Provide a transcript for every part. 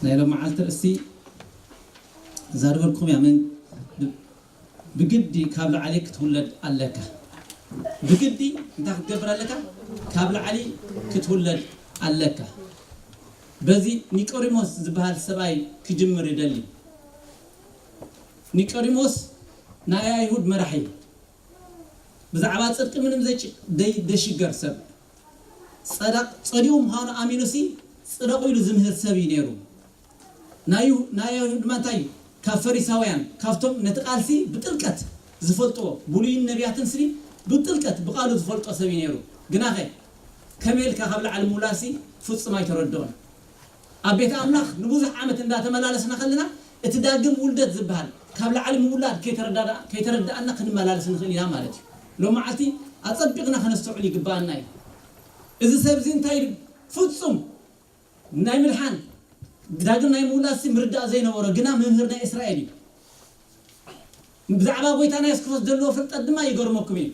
ናይ ሎም መዓልቲ ርእሲ ዛርበልኩም እያ። ምን ብግዲ ካብ ላዕሊ ክትውለድ ኣለካ። ብግዲ እንታይ ክትገብር ኣለካ? ካብ ላዕሊ ክትውለድ ኣለካ። በዚ ኒቆዲሞስ ዝበሃል ሰብኣይ ክጅምር ይደሊ። ኒቆዲሞስ ናይ ኣይሁድ መራሒ፣ ብዛዕባ ጽድቂ ምንም ዘይጭ-፣ ደይ-፣ ደሽገር ሰብ፣ ጸዳቕ-፣ ጸዲቑ ምዃኑ ኣሚኑሲ ጽደቑ ኢሉ ዝምህር ሰብ እዩ ነይሩ። ናይ፣ ናይ ኣይሁድ ድማ እንታይ እዩ? ካብ ፈሪሳውያን፣ ካብቶም ነቲ ቃልሲ ብጥልቀት ዝፈልጥዎ፣ ብሉይን ነቢያትን ስኒ ብጥልቀት ብቃሉ ዝፈልጦ ሰብ እዩ ነይሩ። ግናኸ ከመይ ኢልካ ካብ ላዕሊ ምውላሲ ፍጹም ኣይተረድኦን። ኣብ ቤት ኣምላኽ ንብዙሕ ዓመት እንዳተመላለስና ከለና እቲ ዳግም ውልደት ዝበሃል ካብ ላዕሊ ምውላድ ከይተረዳዳ-፣ ከይተረዳኣና ክንመላለስ ንኽእል ኢና ማለት እዩ። ሎም መዓልቲ ኣጸቢቕና ከነስተውዕል ይግባኣና እዩ። እዚ ሰብ እዚ እንታይ ኢሉ? ፍጹም ናይ ምድሓን ዳግም ናይ ምውላድሲ ምርዳእ ዘይነበሮ ግና መምህር ናይ እስራኤል እዩ። ብዛዕባ ጎይታና የሱስ ክርስቶስ ዘለዎ ፍልጠት ድማ ይገርመኩም እዩ።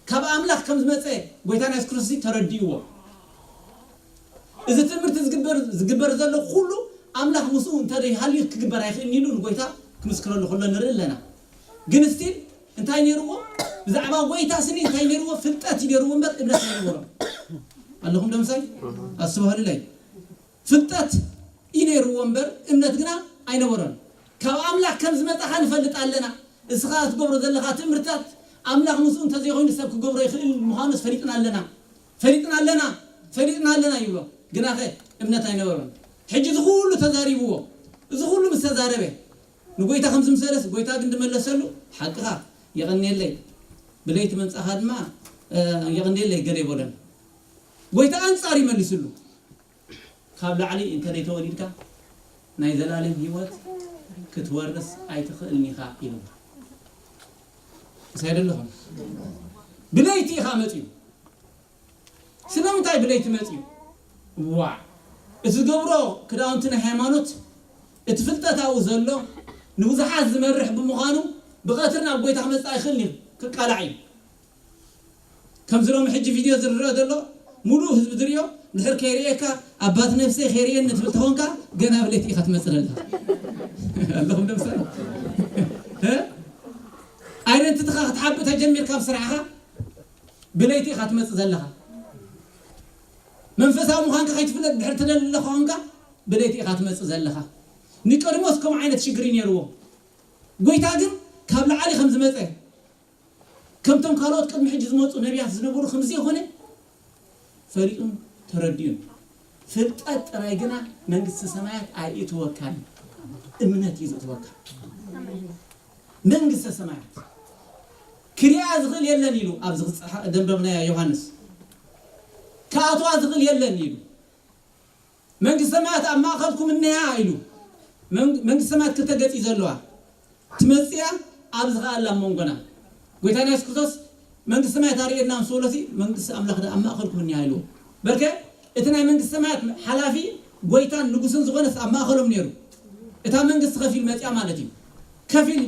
ካብ ኣምላኽ ከም ዝመጸ ጎይታና የሱስ ክርስቶስ ተረዲእዎ። እዚ ትምህርቲ ዝግበር፣ ዝግበር ዘሎ ኩሉ ኣምላኽ ምስኡ እንተ ዘይሃልዩ ክግበር ኣይኽእልን ኢሉ ንጎይታ ክምስክረሉ ከሎ ንርኢ ኣለና። ግን ስቲል እንታይ ነይርዎ? ብዛዕባ ጎይታ ስኒ እንታይ ነይርዎ? ፍልጠት እዩ ነይርዎ እምበር እምነት ኣይነበሮን። ኣለኹም ዶ ምሳይ? ኣስተባህሉለይ። ፍልጠት እዩ ነይርዎ እምበር እምነት ግና ኣይነበሮን። ካብ ኣምላኽ ከም ዝመጻኻ ንፈልጥ ኣለና። እስኻ ትገብሮ ዘለኻ ትምህርትታት ኣምላኽ ምስኡ እንተዘይኮይኑ ሰብ ክገብሮ ይኽእል ምዃኑስ ፈሊጥና ኣለና። ፈሊጥና ኣለና። ፈሊጥና ኣለና ይብሎ። ግናኸ እምነት ኣይነበሮን። ሕጂ እዚ ኩሉ ተዛሪብዎ። እዚ ኩሉ ምስ ተዛረበ ንጎይታ ከም ዝምሰለስ ጎይታ ግን ዝመለሰሉ፣ ሓቅኻ፣ የቐንየለይ፣ ብለይቲ ምምጻእኻ ድማ፣ እ፣ የቐንየለይ ገለ ይበሎን። ጎይታ ኣንጻር ይመሊስሉ። ካብ ላዕሊ እንተ ደይተወሊድካ ናይ ዘላለም ህይወት ክትወርስ ኣይትኽእልን ኢኻ ኢሉ። ምሳይ ዶ ኣለኹም? ብለይቲ ኢኻ መጺኡ። ስለምንታይ ብለይቲ መጺኡ? ዋዕ! እቲ ዝገብሮ ክዳውንቲ ናይ ሃይማኖት፣ እቲ ፍልጠት ኣብኡ ዘሎ ንብዙሓት ዝመርሕ ብምዃኑ ብቐትሪ ናብ ጎይታ ክመጽእ ኣይኽእልን እዩ፣ ክቃላዕ እዩ። ከምዚ ሎሚ ሕጂ ቪድዮ ዝረአ ዘሎ፣ ሙሉእ ህዝቢ ዝርእዮ፣ ድሕር ከይርእየካ፣ ኣባት ነፍሰይ ከይርእየኒ ትብል ተኾንካ፣ ገና ብለይቲ ኢኻ ትመጽእ ዘለኻ። ኣለኹም ዶ ምሳና? እ? ኣይደንቲትኻ ክትሓብእ ተጀሚርካ ኣብ ስራሕኻ፣ ብለይቲ ኢኻ ትመጽእ ዘለኻ። መንፈሳዊ ምዃንካ ከይትፍለጥ ድሕር ትደሊ ኣለኻ ኮንካ፣ ብለይቲ ኢኻ ትመጽእ ዘለኻ። ኒቆዲሞስ ከምኡ ዓይነት ሽግር እዩ ነይርዎ። ጎይታ ግን ካብ ላዕሊ ከም ዝመጸ፣ ከምቶም ካልኦት ቅድሚ ሕጂ ዝመጹ ነቢያት ዝነበሩ ከም ዘይኮነ ፈሊጡን ተረዲኡን። ፍልጠት ጥራይ ግና መንግስቲ ሰማያት ኣይእትወካን፣ እምነት እዩ ዝእትወካ። መንግስተ ሰማያት ክሪኣ ዝኽእል የለን ኢሉ ኣብዚ ክጽሓ-፣ ደምደምናያ ዮሃንስ። ክኣትዋ ዝኽእል የለን ኢሉ። መንግስተ ሰማያት ኣብ ማእከልኩም እነያ ኢሉ። መን-፣ መንግስተ ሰማያት ክልተ ገጽ እዩ ዘለዋ። ትመጽእ እያ፣ ኣብዚ ኸኣ ኣላ ኣብ መንጎና። ጎይታና የሱስ ክርስቶስ መንግስተ ሰማያት ኣርእየና ምስ በሎሲ፣ መንግስቲ ኣምላኽ ደኣ ኣብ ማእከልኩም እኒሃ ኢልዎ። በርከ እቲ ናይ መንግስተ ሰማያት ሓላፊ ጎይታን ንጉስን ዝኾነስ ኣብ ማእከሎም ነይሩ። እታ መንግስቲ ከፊል መጽያ ማለት እዩ። ከፊል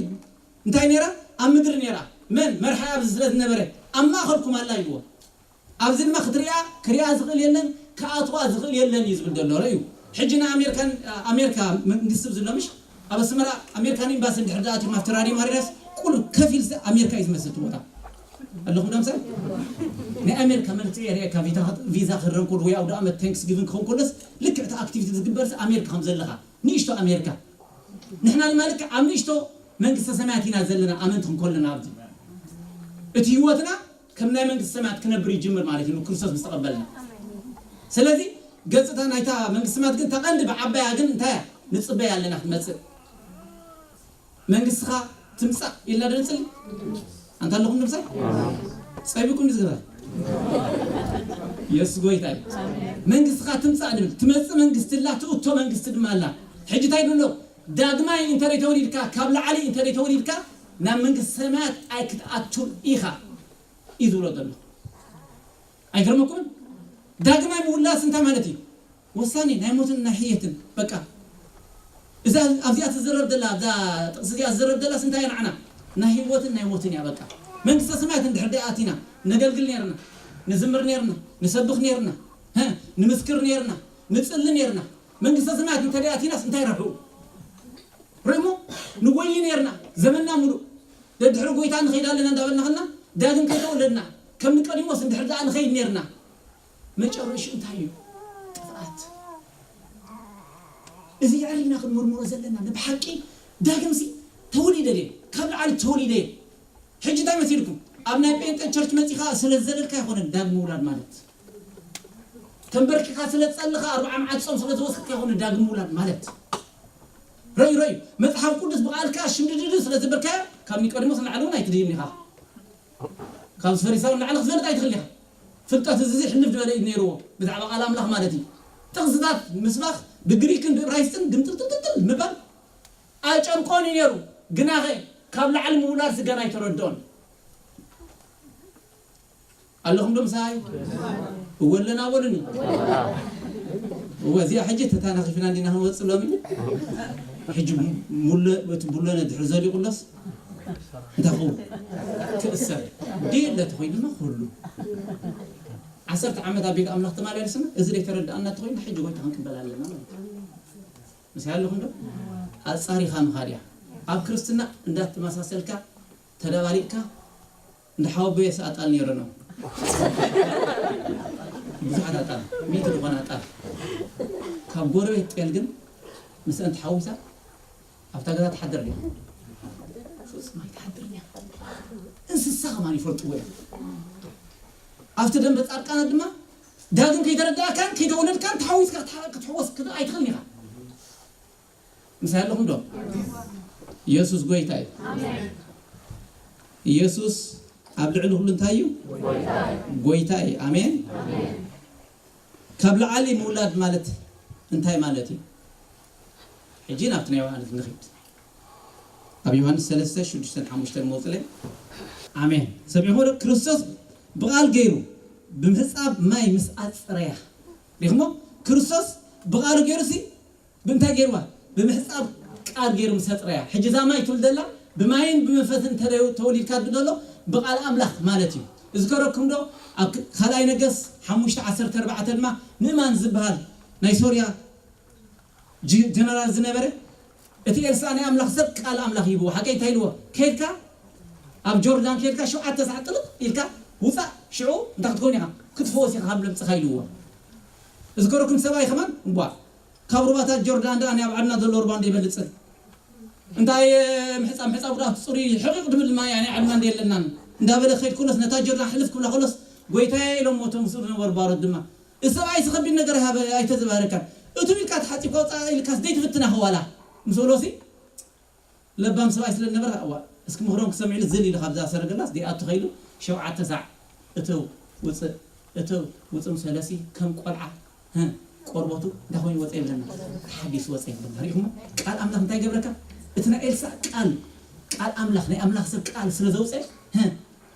እንታይ ነይራ? ኣብ ምድሪ ነይራ። መን? መርሓ ኣብዚ ስለ ዝነበረ፣ ኣብ ማእከልኩም ኣላ ኢልዎ። ኣብዚ ድማ ክትሪኣ፣ ክሪኣ ዝኽእል የለን፣ ክኣትዋ ዝኽእል የለን እዩ ዝብል ዘሎ። ርእዩ። ሕጂ ንኣሜሪካን፣ ኣሜሪካ መንግስቲ ዝብሎ ምሽ፣ ኣብ ኣስመራ ኣሜሪካን ኤምባሲ እንድሕር ደኣ ኣትዮም ኣብቲ ራድዮ ማሪናስ ቁሩብ ከፊል ስ-፣ ኣሜሪካ እዩ ዝመስል እቲ ቦታ። ኣለኹም ዶ ምሳይ? ናይ ኣሜሪካ መልክዕ የርእየካ፣ ቪዛ፣ ቪዛ ክረን ከሎ ወይ ኣውደ ዓመት ታንክስ ጊቪንግ ክኸውን ከሎስ ልክዕ እቲ ኣክቲቪቲ ዝግበርስ ኣሜሪካ ከም ዘለኻ። ንእሽቶ ኣሜሪካ። ንሕና ድማ ልክዕ ኣብ ንእሽቶ መንግስተ ሰማያት ኢና ዘለና ኣመንቲ ክንኮለና ኣብዚ። እቲ ህይወትና ከም ናይ መንግስቲ ሰማያት ክነብር ይጅምር ማለት እዩ፣ ንክርስቶስ ምስ ተቐበልና። ስለዚ ገጽታ ናይታ መንግስቲ ሰማያት ግን ተቐንዲ ብዓባያ ግን እንታይ እያ? ንጽበያ ኣለና ክትመጽእ። መንግስትኻ ትምጻእ ኢልና ዶ ንጽሊ? ኣንታ ኣለኹም ንምሳይ? ጸቢኩም ንዝግበር። የሱስ ጎይታ እዩ። መንግስትኻ ትምጻእ ንብል። ትመጽእ መንግስቲ ኣላ፣ ትእቶ መንግስቲ ድማ ኣላ። ሕጂ እንታይ ይብሎ? ዳግማይ እንተ ደይተወሊድካ፣ ካብ ላዕሊ እንተ ደይተወሊድካ፣ ናብ መንግስቲ ሰማያት ኣይክትኣቱን ኢኻ እዩ ዝብሎ ዘሎ። ኣይገርመኩምን? ዳግማይ ምውላስ እንታይ ማለት እዩ? ወሳኒ ናይ ሞትን ናይ ህየትን። በቃ እዛ ኣብዚኣ ትዝረብ ዘላ፣ እዛ ጥቕሲ እዚኣ ትዝረብ ዘላስ እንታይ እያ ንዓና? ናይ ህይወትን ናይ ሞትን እያ። በቃ መንግስተ ሰማያት እንድሕር ደኣ ኣቲና፣ ነገልግል ነርና፣ ንዝምር ነርና፣ ንሰብኽ ነርና፣ ሀ፣ ንምስክር ነርና፣ ንጽሊ ነርና፣ መንግስተ ሰማያት እንተ ኣቲናስ እንታይ ረብሑ? ርእሞ ንጎይ ነርና ዘመንና ሙሉእ ደድሕሪ ጎይታ ንኸይድ ኣለና እንዳበልና ኸና ዳግም ከይተወለድና ከም ንቀዲሞስ እንድሕር ደኣ ንኸይድ ነርና መጨረሽኡ እንታይ እዩ? ጥፍኣት። እዚ የዕሪና ክንምርምሮ ዘለና ንብሓቂ ዳግምሲ ተወሊደ ድየ? ካብ ላዕሊ ተወሊደ እየ? ሕጂ እንታይ መሲልኩም ኣብ ናይ ጴንጤ ቸርች መጺኻ ስለ ዘለልካ ኣይኮነን ዳግም ምውላድ ማለት ተንበርኪኻ ስለ ዝጸለኻ ኣርብዓ መዓልቲ ጾም ስለ ዝወሰድካ ኣይኮነ ዳግም ምውላድ ማለት ረይ ረይ መጽሓፍ ቅዱስ ብቓልካ ሽምድድድ ስለ ዝበልካዮ ካብ ኒቆዲሞስ ንላዕሊ እውን ኣይትድይን ኢኻ ካብ ፈሪሳዊ ንላዕሊ ክትፈልጥ ኣይትኽእል ኢኻ ፍልጠት እዚ ሕልፍ ዝበለ እዩ ነይርዎ ብዛዕባ ቃል ኣምላኽ ማለት እዩ ጥቕስታት ምስባኽ ብግሪክን ብእብራይስጥን ግምጥልጥልጥል ምባል ኣጨንቆን እዩ ነይሩ ግናኸ ካብ ላዕሊ ምውላድ ስጋን ኣይተረድኦን ኣለኹም ዶ ምሳይ እወ ኣለና በሉኒ እወ እዚኣ ሕጂ ተታናኺፍና እንዲና ክንወፅእ ሎሚ ሕጂ ሙለ እቲ ቡለነ ድሕሪ ዘሊቑሎስ እንታይ ክኸውን ክእሰር ድየለ ተኾይኑማ ክህሉ ዓሰርተ ዓመት ኣብ ቤት ኣምላኽ ተመላለስና እዚ ዘይተረዳእና ተኾይኑ ሕጂ ጎይታ ክንቅበል ኣለና ማለት እዩ ምሳይ ኣለኹም ዶ ኣፃሪኻ ምኻድ እያ ኣብ ክርስትና እንዳተመሳሰልካ ተደባሊቕካ እንዳ ሓወቦየ ኣጣል ነይረ ነው ብዙሓት ኣጣል ሚእቲ ዝኾነ ኣጣል ካብ ጎረቤት ጤል ግን ምስአን ተሓዊሳ ኣብታ ገዛ ትሓድር ድያ ፍጹም ኣይትሓድርን እያ እንስሳ ከማን ይፈልጥዎ እዮም ኣብቲ ደንበ ጻድቃናት ድማ ዳግም ከይተረዳእካን ከይተወለድካን ተሓዊስካ ክትሓ- ክትሕወስ ክት- ኣይትኽእልን ኢኻ ምሳይ ኣለኹም ዶ ኢየሱስ ጎይታ እዩ ኢየሱስ ኣብ ልዕሊ ኩሉ እንታይ እዩ ጎይታ እዩ ኣሜን ካብ ላዕሊ ምውላድ ማለት እንታይ ማለት እዩ ሕጂ ናብቲ ናይ ዮሃንስ ንኺድ ኣብ ዮሃንስ ሰለስተ ሽዱሽተን ሓሙሽተን መውፅለይ ኣሜን ሰሚዕኹም ዶ ክርስቶስ ብቓል ገይሩ ብምሕፃብ ማይ ምስ ኣፅረያ ሪኹሞ ክርስቶስ ብቓሉ ገይሩ ሲ ብምንታይ ገይርዋ ብምሕፃብ ቃል ገይሩ ምስ ኣፅረያ ሕጂ እዛ ማይ ትብል ዘላ ብማይን ብመንፈስን ተወሊድካ ዘሎ ብቓል ኣምላኽ ማለት እዩ እዝከረኩም ዶ ኣብ ካልኣይ ነገስ ሓሙሽተ ዓሰርተ ኣርባዕተ ድማ ንእማን ዝበሃል ናይ ሶርያ ጀነራል ዝነበረ እቲ ኤልሳዕ ናይ ኣምላኽ ሰብ ቃል ኣምላኽ ይብዎ ሓቀይ እንታይ ኢልዎ ከድካ ኣብ ጆርዳን ከድካ ሸውዓተ ሳዕ ጥልቕ ኢልካ ውፃእ ሽዑ እንታይ ክትከውን ኢኻ ክትፈወስ ኢኻ ካብ ለምፅኻ ኢልዎ እዝከረኩም ሰብኣይ ከማን እቧ ካብ ሩባታት ጆርዳን ደኣ ናይ ኣብ ዓድና ዘሎ ሩባ እንዶ ይበልፅን እንታይ ምሕፃብ ምሕፃብ ጉዳት ፅሩይ ሕቂቕ ድብል ማይ ናይ ዓድና እንደ የለናን እንዳበለ ከይድ ከሎስ ነታ ጆርዳን ሕልፍ ክብላ ከሎስ ጎይታየ ኢሎም ሞቶም ምስኡ ዝነበሩ ባሮት ድማ እዚ ሰብኣይ እዚ ከቢድ ነገር ኣይሃበ ኣይተዘባረካን እቱ ኢልካ ተሓፂብካ ውፃእ ኢልካስ ዘይትፍትና ከዋላ ምስ በሎሲ ለባም ሰብኣይ ስለ ዝነበረ እዋ እስኪ ምኽሮም ክሰምዕሉ ዝል ኢሉ ካብዛ ሰረገላስ ዘይኣቱ ከይሉ ሸውዓተ ሳዕ እተው ውፅእ እተው ውፅእ ምስ በለሲ ከም ቆልዓ ህ፣ ቆርበቱ እንታይ ኮይኑ ወፀ ይብለና ሓዲስ ወፀ ይብለና ሪኢኹሞ ቃል ኣምላኽ እንታይ ይገብረካ እቲ ናይ ኤልሳዕ ቃል ቃል ኣምላኽ ናይ ኣምላኽ ሰብ ቃል ስለ ዘውፀ ህ፣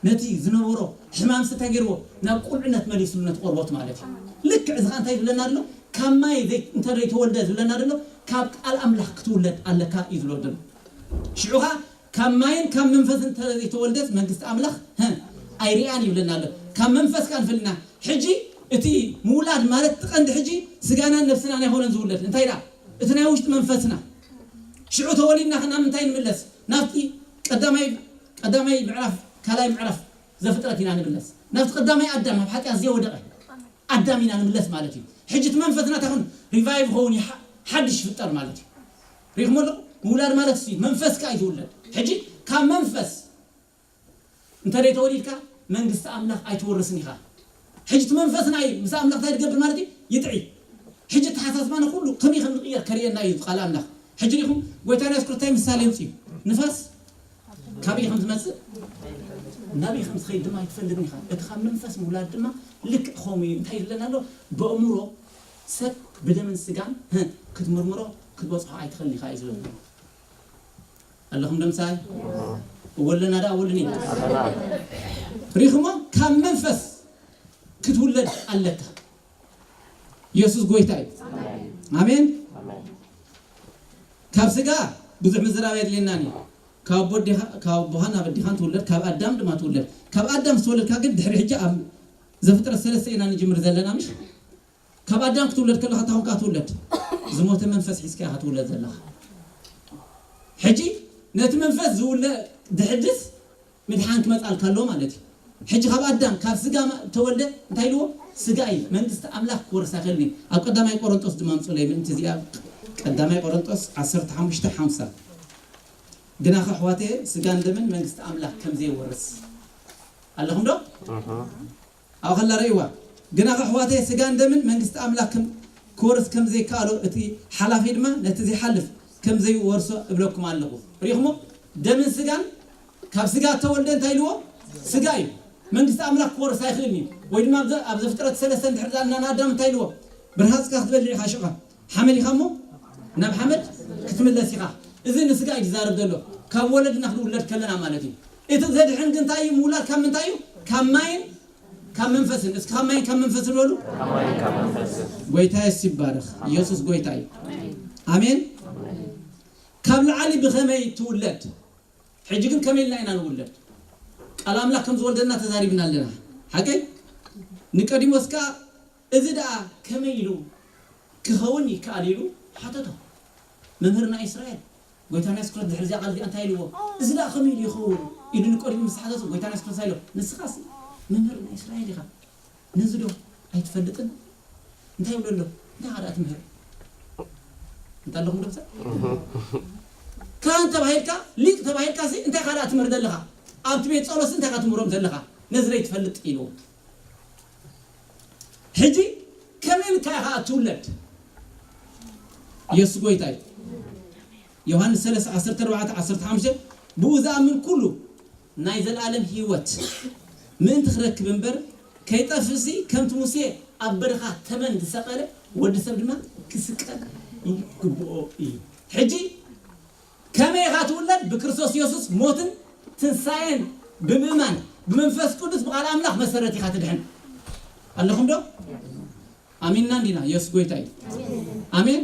ነቲ ዝነበሮ ሕማም ስታይ ገይርዎ ናብ ቁልዕነት መሊስሉ ነቲ ቆርቦት ማለት እዩ ልክዕ እዚ እንታይ ይብለና ኣሎ ካብ ማይ እንተ ዘይተወልደ ዝብለና ዘሎ ካብ ቃል ኣምላኽ ክትውለድ ኣለካ እዩ ዝብሎ ዘሎ ሽዑኻ ካብ ማይን ካብ መንፈስ እንተ ዘይተወልደስ መንግስቲ ኣምላኽ ኣይርያን ይብለና ኣሎ ካብ መንፈስ ከ ንፍልና ሕጂ እቲ ምውላድ ማለት ትቐንዲ ሕጂ ስጋናን ነፍስናን ኣይኮነን ዝውለድ እንታይ ዳ እቲ ናይ ውሽጢ መንፈስና ሽዑ ተወሊድና ናብ ምንታይ ንምለስ ናብቲ ቀዳማይ ቀዳማይ ምዕራፍ ካልኣይ ምዕራፍ ዘፍጥረት ኢና ንምለስ ናብቲ ቀዳማይ ኣዳም ኣብ ሓጢኣት ዘየወደቐ ኣዳም ኢና ንምለስ ማለት እዩ ሕጂ እቲ መንፈስና እንታይ ኸውን ሪቫይቭ ኸውን ሓድሽ ይፍጠር ማለት እዩ ሪኹሞ ኣለኹ ምውላድ ማለት ሲ መንፈስካ እዩ ዝውለድ ሕጂ ካብ መንፈስ እንተ ደይተወሊድካ መንግስቲ ኣምላኽ ኣይትወርስን ኢኻ ሕጂ እቲ መንፈስና እዩ ምስ ኣምላኽ እንታይ ትገብር ማለት እዩ ይጥዒ ሕጂ ተሓሳስባና ኩሉ ከመይ ከም ንቕየር ከርእየና እዩ ቃል ኣምላኽ ሕጂ ሪኹም ጎይታና የሱስ ክርስቶስ ምሳሌ የምፅኡ ንፋስ ካበይ ከም ዝመፅእ ናበይ ከም ዝኸይድ ድማ ኣይትፈልጥን ኢኻ እቲ ካብ መንፈስ ምውላድ ድማ ልክዕ ከምኡ እዩ እንታይ ይብለና ኣሎ በእምሮ ሰብ ብደምን ስጋን ክትምርምሮ ክትበፅሖ ኣይትኽእልን ኢኻ እዩ ዝብለና ኣለኹም ደምሳይ እወለና ዳ እወልን እዩ ሪኹሞ ካብ መንፈስ ክትውለድ ኣለካ የሱስ ጎይታ እዩ ኣሜን ካብ ስጋ ብዙሕ ምዝራብ የድልየናን እዩ ካብ ኣቦኻ ናብ ኣዴኻን ትውለድ ካብ ኣዳም ድማ ትውለድ ካብ ኣዳም ዝተወለድካ ግን ድሕሪ ሕጂ ኣብ ዘፍጥረት ሰለስተ ኢና ንጅምር ዘለና ምሽ ካብ ኣዳም ክትውለድ ከለኻ እንታይ ኮንካ ትውለድ ዝሞተ መንፈስ ሒዝካ ኢኻ ትውለድ ዘለኻ። ሕጂ ነቲ መንፈስ ዝውለ ድሕድስ ምድሓን ክመጻልካ ኣሎ ማለት እዩ። ሕጂ ካብ ኣዳም ካብ ስጋ ማ- ተወልደ እንታይ ኢልዎ? ስጋ እዩ መንግስቲ ኣምላኽ ክወርስ ኣይኽእልን እዩ። ኣብ ቀዳማይ ቆሮንጦስ ድማ ምጽለይ ምእንቲ እዚኣ ቀዳማይ ቆሮንጦስ ዓሰርተ ሓሙሽተ ሓምሳ ግናኸ ኣሕዋተየ ስጋን ደምን መንግስቲ ኣምላኽ ከም ዘይወርስ ኣለኹም ዶ? ኣብ ከላ ረእይዋ ግናኸ ኣሕዋተየ ስጋን ደምን መንግስቲ ኣምላኽ ከም ክወርስ ከም ዘይከኣሎ እቲ ሓላፊ ድማ ነቲ ዘይሓልፍ ከም ዘይወርሶ እብለኩም ኣለኹ። ሪእኹሞ? ደምን ስጋን ካብ ስጋ ተወልደ እንታይ ኢልዎ? ስጋ እዩ። መንግስቲ ኣምላኽ ክወርስ ኣይኽእልን እዩ። ወይ ድማ ኣብዚ- ኣብ ዘፍጥረት ሰለስተ እንድሕር ዳኣ እና ኣዳም እንታይ ኢልዎ? ብርሃጽካ ክትበልዕ ኢኻ ሽቓ ሓመድ ኢኻ እሞ ናብ ሓመድ ክትምለስ ኢኻ። እዚ ንስጋ እዩ ዝዛረብ ዘሎ። ካብ ወለድና ክንውለድ ከለና ማለት እዩ። እቲ ዘድሕን ግን እንታይ እዩ? ምውላድ ካብ ምንታይ እዩ? ካብ ማይን ካብ መንፈስን። እስኪ ካብ ማይን ካብ መንፈስን በሉ። ጎይታ የሱስ ይባረኽ። ኢየሱስ ጎይታ እዩ። ኣሜን። ካብ ላዕሊ ብኸመይ ትውለድ? ሕጂ ግን ከመይ ኢልና ኢና ንውለድ? ቃል ኣምላኽ ከም ዝወልደና ተዛሪብና ኣለና። ሓቀይ? ኒቆዲሞስ ከኣ እዚ ደኣ ከመይ ኢሉ ክኸውን ይከኣል ኢሉ ሓተቶ። መምህርና እስራኤል፣ ጎይታና የሱስ ክርስቶስ ድሕሪ እዚኣ ቃል እዚኣ እንታይ ኢልዎ? እዚ ደኣ ከመይ ኢሉ ይኸውን? ኢሉ ኒቆዲሞስ ምስ ሓተቶ፣ ጎይታና የሱስ ክርስቶስ ኢሎ፣ ንስኻስ መምህርና እስራኤል ኢኻ፣ ነዚ ዶ ኣይትፈልጥን? እንታይ ይብሎ ኣሎ? እንታይ ካልኣ ትምህር? እንታይ ኣለኹም ዶ ሰብ? ካህን ተባሂልካ፣ ሊቅ ተባሂልካ ሲ እንታይ ካልኣ ትምህር ዘለኻ? ኣብቲ ቤት ጸሎት እንታይ ኢኻ ትምህሮም ዘለኻ? ነዚ ዶ ኣይትፈልጥ ኢልዎ። ሕጂ ከመይ ኢልካ ኢኻ እትውለድ? የሱስ ጎይታ እዩ። ዮሃንስ ሰለስተ ዓሰርተ ኣርባዕተ ዓሰርተ ሓሙሽተ ብኡ ዝኣምን ኩሉ ናይ ዘለኣለም ህይወት ምእንቲ ክረክብ እምበር ከይጠፍእሲ ከምቲ ሙሴ ኣብ በረኻ ተመን ዝሰቐለ ወዲ ሰብ ድማ ክስቀል ይግብኦ እዩ። ሕጂ ከመይ ኢኻ ትውለድ? ብክርስቶስ የሱስ ሞትን ትንሳኤን ብምእማን ብመንፈስ ቅዱስ ብቓል ኣምላኽ መሰረት ኢኻ ትድሕን። ኣለኹም ዶ? ኣሚንና እንዲና የሱስ ጎይታ እዩ። ኣሜን።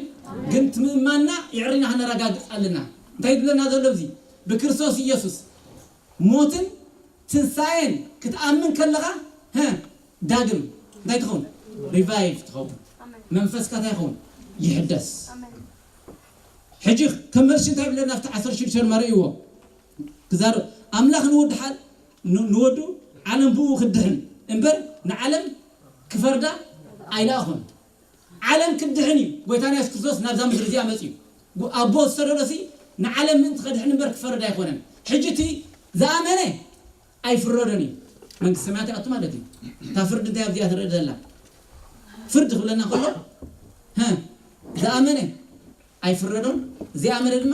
ግን ትምእማንና የዕሪና ከነረጋግጽ ኣለና። እንታይ ይብለና ዘሎ እዚ? ብክርስቶስ ኢየሱስ ሞትን ትንሳኤን ክትኣምን ከለኻ ሀ ዳግም እንታይ ትኸውን? ሪቫይቭ ትኸውን። መንፈስካ እንታይ ይኸውን? ይሕደስ። ሕጂ ከም መልሲ እንታይ ይብለና ኣብቲ ዓሰርተ ሽዱሽተ መርኢዎ ክዛረብ ኣምላኽ ንወዱ ሓ- ን- ንወዱ ዓለም ብኡ ክድሕን እምበር ንዓለም ክፈርዳ ኣይለኣኹን። ዓለም ክድሕን እዩ። ጎይታና የሱስ ክርስቶስ ናብዛ ምድሪ እዚኣ መፅዩ። ጉ- ኣቦ ዝሰደዶ ሲ ንዓለም ምእንቲ ከድሕን እምበር ክፈርድ ኣይኮነን። ሕጂ እቲ ዝኣመነ ኣይፍረዶን እዩ። መንግስቲ ሰማያት ይኣቱ ማለት እዩ። እታ ፍርዲ እንታይ ኣብዚኣ ትረአ ዘላ? ፍርዲ ክብለና ከሎ ሀ ዝኣመነ ኣይፍረዶን፣ ዘይኣመነ ድማ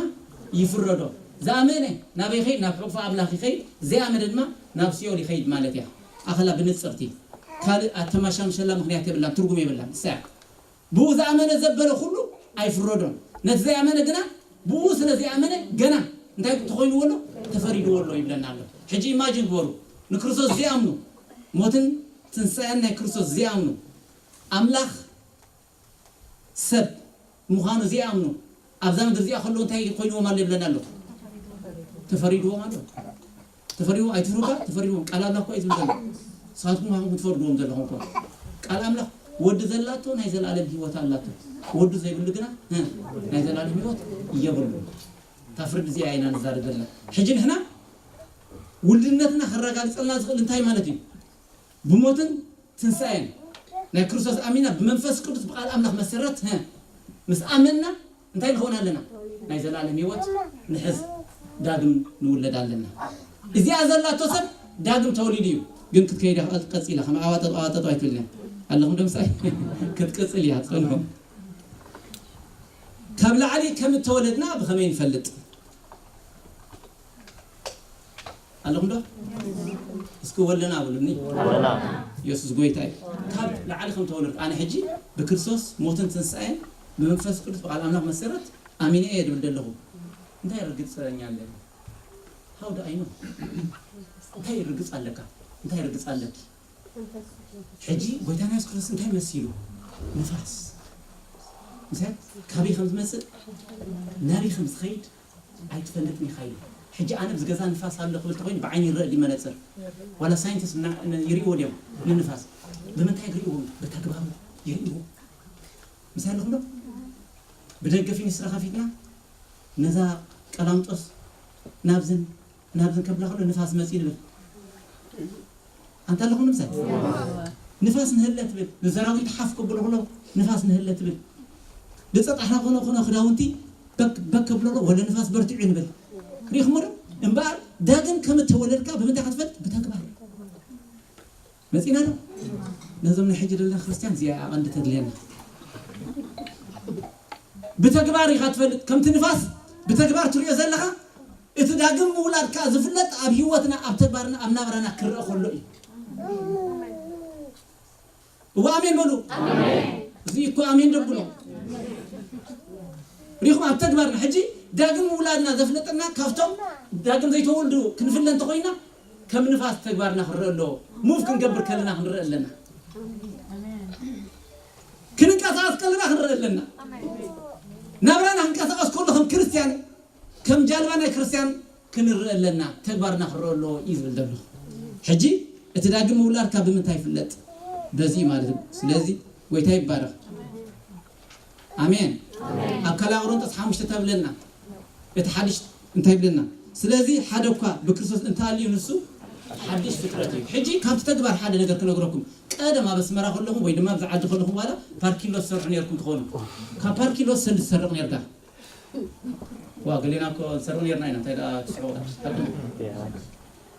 ይፍረዶ። ዝኣመነ ናበይ ይኸይድ? ናብ ሕቑፎ ኣምላኽ ይኸይድ። ዘይኣመነ ድማ ናብ ሲኦል ይኸይድ ማለት እያ። ኣኸላ ብንጽርቲ ካልእ ኣተማሻምሸላ ምኽንያት የብላን፣ ትርጉም የብላን። እሳ እያ። ብኡ ዝኣመነ ዘበለ ኩሉ ኣይፍረዶን። ነቲ ዘይኣመነ ግና ብኡ ስለ ዘይኣመነ ገና እንታይ ተኾይንዎ ኣሎ? ተፈሪድዎ ኣሎ ይብለና ኣሎ። ሕጂ ኢማጂን ግበሩ። ንክርስቶስ ዘይኣምኑ፣ ሞትን ትንሳኤን ናይ ክርስቶስ ዘይኣምኑ፣ ኣምላኽ ሰብ ምዃኑ ዘይኣምኑ ኣብዛ ምድሪ እዚኣ ከለዉ እንታይ ኮይንዎም ኣሎ ይብለና ኣሎ? ተፈሪድዎም ኣሎ። ተፈሪድዎም ኣይትፍሩ እባ፣ ተፈሪድዎም። ቃል ኣምላኽ እኮ እዩ ዝብል ዘሎ። ንስኻትኩም ኢኹም ክትፈርድዎም ዘለኹም እኮ። ቃል ኣምላኽ ወዲ ዘላቶ ናይ ዘለኣለም ህይወት ኣላቶ። ወዱ ዘይብሉ ግና እ፣ ናይ ዘለኣለም ህይወት የብሉ። እታ ፍርዲ እዚኣ ኢና ንዛረብ ዘለና። ሕጂ ንሕና ውልድነትና ከረጋግጸልና ዝኽእል እንታይ ማለት እዩ? ብሞትን ትንሳኤን ናይ ክርስቶስ ኣሚና ብመንፈስ ቅዱስ ብቃል ኣምላኽ መሰረት ሀ ምስ ኣመንና እንታይ ንኸውን ኣለና? ናይ ዘላለም ህይወት ንሕዝ፣ ዳግም ንውለድ ኣለና። እዚኣ ዘላቶ ሰብ ዳግም ተወሊዱ እዩ። ግን ክትከይዳ ቀ- ቀጺላ ከም ኣዋጠጥ ኣዋጠጥ ኣይትብልን ኣለኹም። ደምሳይ ክትቅጽል እያ ጽንሑ። ካብ ላዕሊ ከም እተወለድና ብኸመይ ንፈልጥ? ኣለኹም ዶ? እስኪ ወለና ብሉኒ። ወለና። ኢየሱስ ጎይታ እዩ። ካብ ላዕሊ ከም ተወለድኩ ኣነ ሕጂ ብክርስቶስ ሞትን ትንሳኤን ብመንፈስ ቅዱስ ብቃል ኣምላኽ መሰረት ኣሚነ እየ ድብል ዘለኹ። እንታይ ርግጸኛ ኣለኒ? How do I know? እንታይ ርግጽ ኣለካ? እንታይ ርግጽ ኣለኪ? ሕጂ ጎይታና የሱስ ክርስቶስ እንታይ መሲሉ? ንፋስ። ምሳሌ ካበይ ከም ዝመጽእ ናበይ ከም ዝኸይድ ኣይትፈልጥን ኢኻ ኢሉ። ሕጂ ኣነ ብዚ ገዛ ንፋስ ኣሎ ክብል ተኾይኑ ብዓይኒ ይረአ ድዩ መነጽር? ዋላ ሳይንቲስት እና- ን- ይርእይዎ ድዮም ንንፋስ? ብምንታይ ይርእይዎ? ብተግባሩ ይርእይዎ። ምሳሌ ኣለኹም ዶ? ብደገ ፊኒስትራ ከፊትና ነዛ ቀላምጦስ ናብዝን ናብዝን ከብላ ከሎ ንፋስ መፂ ንብል። ኣንታ ኣለኹም ንምሳይ ንፋስ ንህለ ትብል፣ ንሰራዊት ሓፍ ከብሎ ከሎ ንፋስ ንህለ ትብል። ዝፀጣሕና ኮነ ኮነ ክዳውንቲ በክ በክ ከብሎ ከሎ ወለ ንፋስ በርቲዑ ንብል። ሪእኹሞ ዶ? እምበኣር ዳግም ከም እተወለድካ ብምንታይ ክትፈልጥ? ብተግባር። መፂና ዶ? ነዞም ናይ ሕጂ ዘለና ክርስቲያን እዚኣ ቀንዲ ተድልየና። ብተግባር ኢኻ ትፈልጥ። ከምቲ ንፋስ ብተግባር ትሪኦ ዘለኻ፣ እቲ ዳግም ምውላድ ከኣ ዝፍለጥ ኣብ ህይወትና፣ ኣብ ተግባርና፣ ኣብ ናብራና ክረአ ከሎ እዩ። እዋ ኣሜን በሉ። እዚ እኮ ኣሜን ደብሎ። ሪኹም ኣብ ተግባርና ሕጂ ዳግም ምውላድና ዘፍለጠና ካብቶም ዳግም ዘይተወልዱ ክንፍለ እንተኾይና ከም ንፋስ ተግባርና ክንረአ ኣለዎ። ሙቭ ክንገብር ከለና ክንረአ ኣለና። ክንንቀሳቐስ ከለና ክንረአ ኣለና። ናብራና ክንቀሳቐስ ከሎ ከም ክርስትያን፣ ከም ጃልባ ናይ ክርስትያን ክንረአ ኣለና። ተግባርና ክንረአ ኣለዎ እዩ ዝብል ዘሎ። ሕጂ እቲ ዳግም ምውላድካ ብምንታይ ይፍለጥ? በዚ ማለት ነው። ስለዚ ጎይታ ይባረኽ። ኣሜን። ኣብ ካልኣይ ቆሮንቶስ ሓሙሽተ እንታይ ብለና? እቲ ሓድሽ እንታይ ብለና? ስለዚ ሓደ እኳ ብክርስቶስ እንተኣልዩ ንሱ ሓድሽ ፍጥረት እዩ። ሕጂ ካብቲ ተግባር ሓደ ነገር ክነግረኩም። ቀደም ኣብ ኣስመራ ከለኹም ወይ ድማ ኣብዚ ዓዲ ከለኹም ዋላ ፓርኪሎስ ትሰርሑ ነርኩም ትኾኑ። ካብ ፓርኪሎስ ሰንድ ትሰርቕ ነርካ። ዋ ገሌና እኮ ንሰርቕ ነርና ኢና። እንታይ ደኣ ትስሕቑ?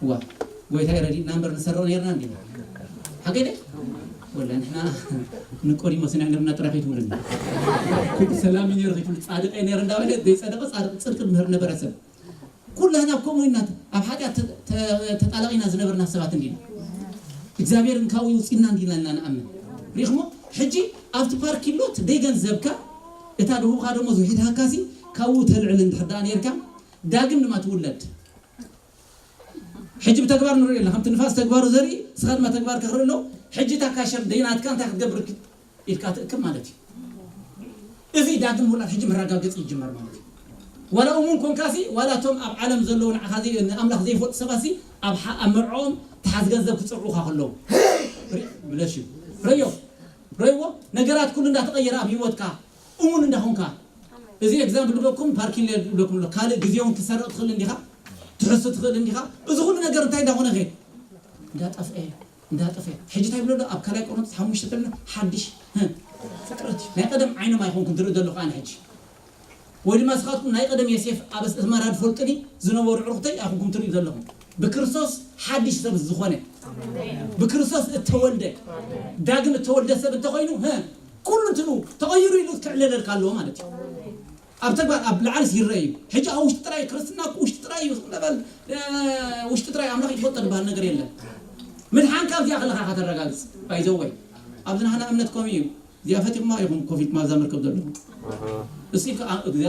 ዋ ጎይታ ይረዲእና እምበር ንሰርቕ ነርና እንዲ። ሓቀይ ደ? ወላ ንሕና ንቆዲሞስ ኢና ነርና ጥራሕ ይትብሉኒ። ኩሉ ሰላም እዩ ነይሩ ከይትብሉ ጻድቕ እየ ነይረ እንዳበለ ዘይጸደቐ ጻድቕ ጽድቂ ዝምህር ነበረ ሰብ። ኩላህና ከምኡ ኢና ኣብ ሓጢኣት ተ- ተ- ተጣላቒና ዝነበርና ሰባት እንዲና። እግዚኣብሔር ካብኡ ይውፅና እንዲና ኢና ንኣምን። ሪእኹሞ? ሕጂ ኣብቲ ፓርኪሎት ደይ ገንዘብካ እታ ድሁኻ ደሞዝ ውሒድሃካሲ ካብኡ ተልዕል እንድሕር ደኣ ነርካ ዳግም ድማ ትውለድ። ሕጂ ብተግባር ንሪኦ ኣለና። ከምቲ ንፋስ ተግባሩ ዘርኢ ንስኻ ድማ ተግባር ክኽርኢ ኣለዎ። ሕጂ እታ ካሸር ደይናትካ እንታይ ክትገብር ኢልካ ትእክብ ማለት እዩ። እዚ ዳግም ምውላድ ሕጂ መረጋገፂ ይጅመር ማለት እዩ። ዋላ እሙን ኮንካሲ ዋላ እቶም ኣብ ዓለም ዘለዉ ንዓኻ ዘይ- ንኣምላኽ ዘይፈልጡ ሰባሲ ኣብ ሓ- ኣብ መርዕኦም ተሓዝ ገንዘብ ክፅርዑኻ ከለዉ ሪ- ብለሽ እዩ። ረዮ ረይዎ ነገራት ኩሉ እንዳተቐየረ ኣብ ህይወትካ እሙን እንዳኾንካ እዚ ኤግዛምፕል ዝበኩም ፓርኪን ሌት ዝበኩም ኣሎ ካልእ ግዜውን ክሰርቕ ትኽእል እንዲኻ ትሕሱ ትኽእል እንዲኻ እዚ ኩሉ ነገር እንታይ እንዳኾነ ኸ እንዳጠፍአ እንዳጠፍአ ሕጂ እንታይ ብሎ ኣሎ ኣብ ካልኣይ ቆሮንቶስ ሓሙሽተ ተልና ሓድሽ ህ፣ ፍጥረት እዩ ናይ ቀደም ዓይኖም ኣይኮንኩም ትርኢ ዘለኹ ኣነ ሕጂ ወይ ድማ ስኻትኩም ናይ ቀደም የሴፍ ኣብ ኣስመራ ዝፈልጡኒ ዝነበሩ ዕርኽተይ ኣይኮንኩም ትርኢ ዘለኹም ብክርስቶስ ሓድሽ ሰብ ዝኾነ ብክርስቶስ እተወልደ ዳግም እተወልደ ሰብ እንተኾይኑ ህ፣ ኩሉ እንትኑ ተቐይሩ ኢሉ ክዕለለልካ ኣለዎ ማለት እዩ ኣብ ተግባር ኣብ ላዕሊስ ይረአ እዩ ሕጂ ኣብ ውሽጢ ጥራይ ክርስትና እኮ ውሽጢ ጥራይ እዩ ዝቕለበል ውሽጢ ጥራይ ኣምላኽ ይፈልጦ ዝበሃል ነገር የለን ምድሓን ካብዚኣ ከለኻ ከተረጋግፅ ባይዘወይ ኣብዚ ናህና እምነት ከምኡ እዩ እዚኣ ፈቲኹማ ኢኹም ኮፍ ኢልኩም ኣብዛ መርከብ ዘለኹም እሲ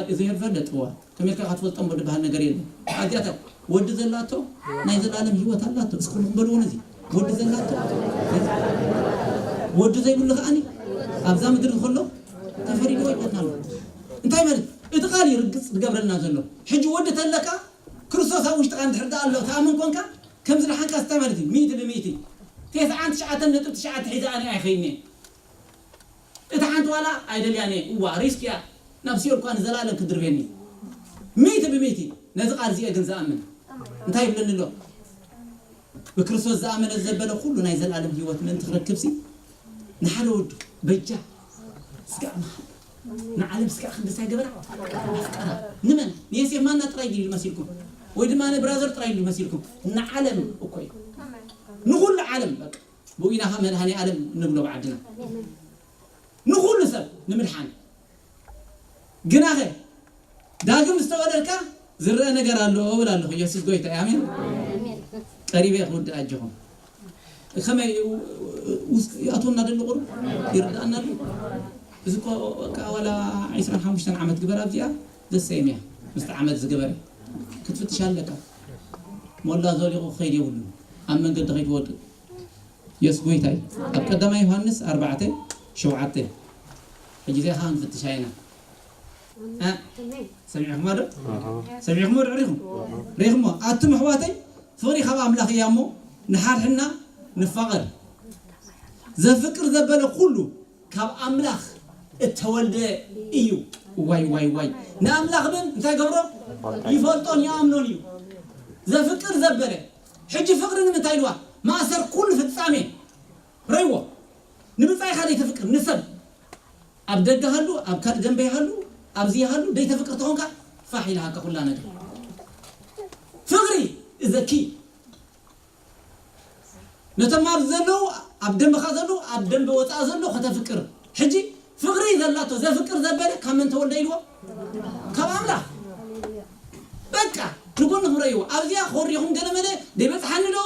እግዚኣብሔር ፈለጥዋ ከመይ ኢልካ ክትፈልጦም ዝበሃል ነገር የለን ኣዚኣታ ወዲ ዘላቶ ናይ ዘላለም ህይወት ኣላቶ እስኩልኩም በልዎ ነዚ ወዲ ዘላቶ ወዲ ዘይብሉ ከዓኒ ኣብዛ ምድሪ ዝከሎ ተፈሪድዎ ይኮና ኣሎ እንታይ ማለት እቲ ቃል እዩ ርግፅ ዝገብረልና ዘሎ ሕጂ ወዲ ተለካ ክርስቶስ ኣብ ውሽጥካ እንድሕር ዳ ኣሎ ተኣምን ኮንካ ከም ዝደሓንካ እንታይ ማለት እዩ ሚእቲ ብሚእቲ ተስዓን ትሽዓተን ነጥብ ትሽዓተ ሒዛ ኣነ ኣይኸይድን እየ እታ ሓንቲ ዋላ ኣይደልያን እየ እዋ ሪስክ እያ ናብ ሲኦል እኳ ንዘላለም ክድርብየኒ ሚእቲ ብሚእቲ ነዚ ቃል እዚአ ግን ዝኣምን እንታይ ይብለኒ ኣሎ ብክርስቶስ ዝኣመነ ዘበለ ኩሉ ናይ ዘላለም ህይወት ምእንቲ ክረክብሲ ንሓደ ወዱ በጃ ስጋዕ መሓል ንዓለም ስጋዕ ክንደሳይ ገበራ ኣፍቀራ ንመን ንየሴፍ ማና ጥራይ ድዩ መሲልኩም ወይ ድማ ንብራዘር ጥራይ ድዩ መሲልኩም ንዓለም እኮ እዩ ንኩሉ ዓለም በቃ ብኡ ኢና መድሃኔ ዓለም ንብሎ ብዓድና ንኹሉ ሰብ ንምድሓን ግናኸ ዳግም ዝተወለድካ ዝረአ ነገር ኣሎ እብል ኣለኹ ኢየሱስ ጎይታ ኣሜን ቀሪበ ክውድእ ኣጆኹም ከመይ ይኣትወና ደሎ ቁሩብ ይርድኣና ኣሎ እዚ እኮ ዋላ ዒስራን ሓሙሽተን ዓመት ግበር ኣብዚኣ ዘሰይም እያ ምስቲ ዓመት ዝገበረ ክትፍትሽ ኣለካ ሞላ ዘሊቑ ክኸይድ የብሉ ኣብ መንገዲ ከይትወድቅ የሱስ ጎይታ እዩ። ኣብ ቀዳማይ ዮሃንስ ኣርባዕተ ሸውዓተ ሕጂ እዚኣ ከዓ ክንፍትሻ ኢና። እ? ሰሚዕኹማ ዶ? ሰሚዕኹሞ ዶ ሪኹም? ሪኹሞ? ኣቱም ኣሕዋተይ ፍቕሪ ካብ ኣምላኽ እያ እሞ ንሓድሕድና ንፋቐር። ዘፍቅር ዘበለ ኩሉ ካብ ኣምላኽ እተወልደ እዩ። ዋይ ዋይ ዋይ፣ ንኣምላኽ ግን እንታይ ገብሮ? ይፈልጦን ይኣምኖን እዩ። ዘፍቅር ዘበለ ሕጂ ፍቕሪ ንምንታይ ኢልዋ? ማእሰር ኩሉ ፍጻሜ ረይዎ። ንብጻይኻ ዘይተፍቅር ንሰብ ኣብ ደገ ሃሉ፣ ኣብ ካልእ ደንበ ይሃሉ፣ ኣብዚ ይሃሉ፣ ዘይተፍቅር ተኾንካ ፋሕ ኢልሃካ ኩላ ነገር። ፍቕሪ እዘኪ ነቶም ኣብ ዘለዉ፣ ኣብ ደንበኻ ዘለዉ፣ ኣብ ደንበ ወፃኢ ዘሎ ከተፍቅር። ሕጂ ፍቕሪ ዘላቶ ዘፍቅር ዘበለ ካብ መን ተወልደ ኢልዎ? ካብ ኣምላኽ። በቃ ንጎንኹም ረእይዎ። ኣብዚኣ ኮሪኹም ገለ መለ ደይበፅሓኒ ዶ?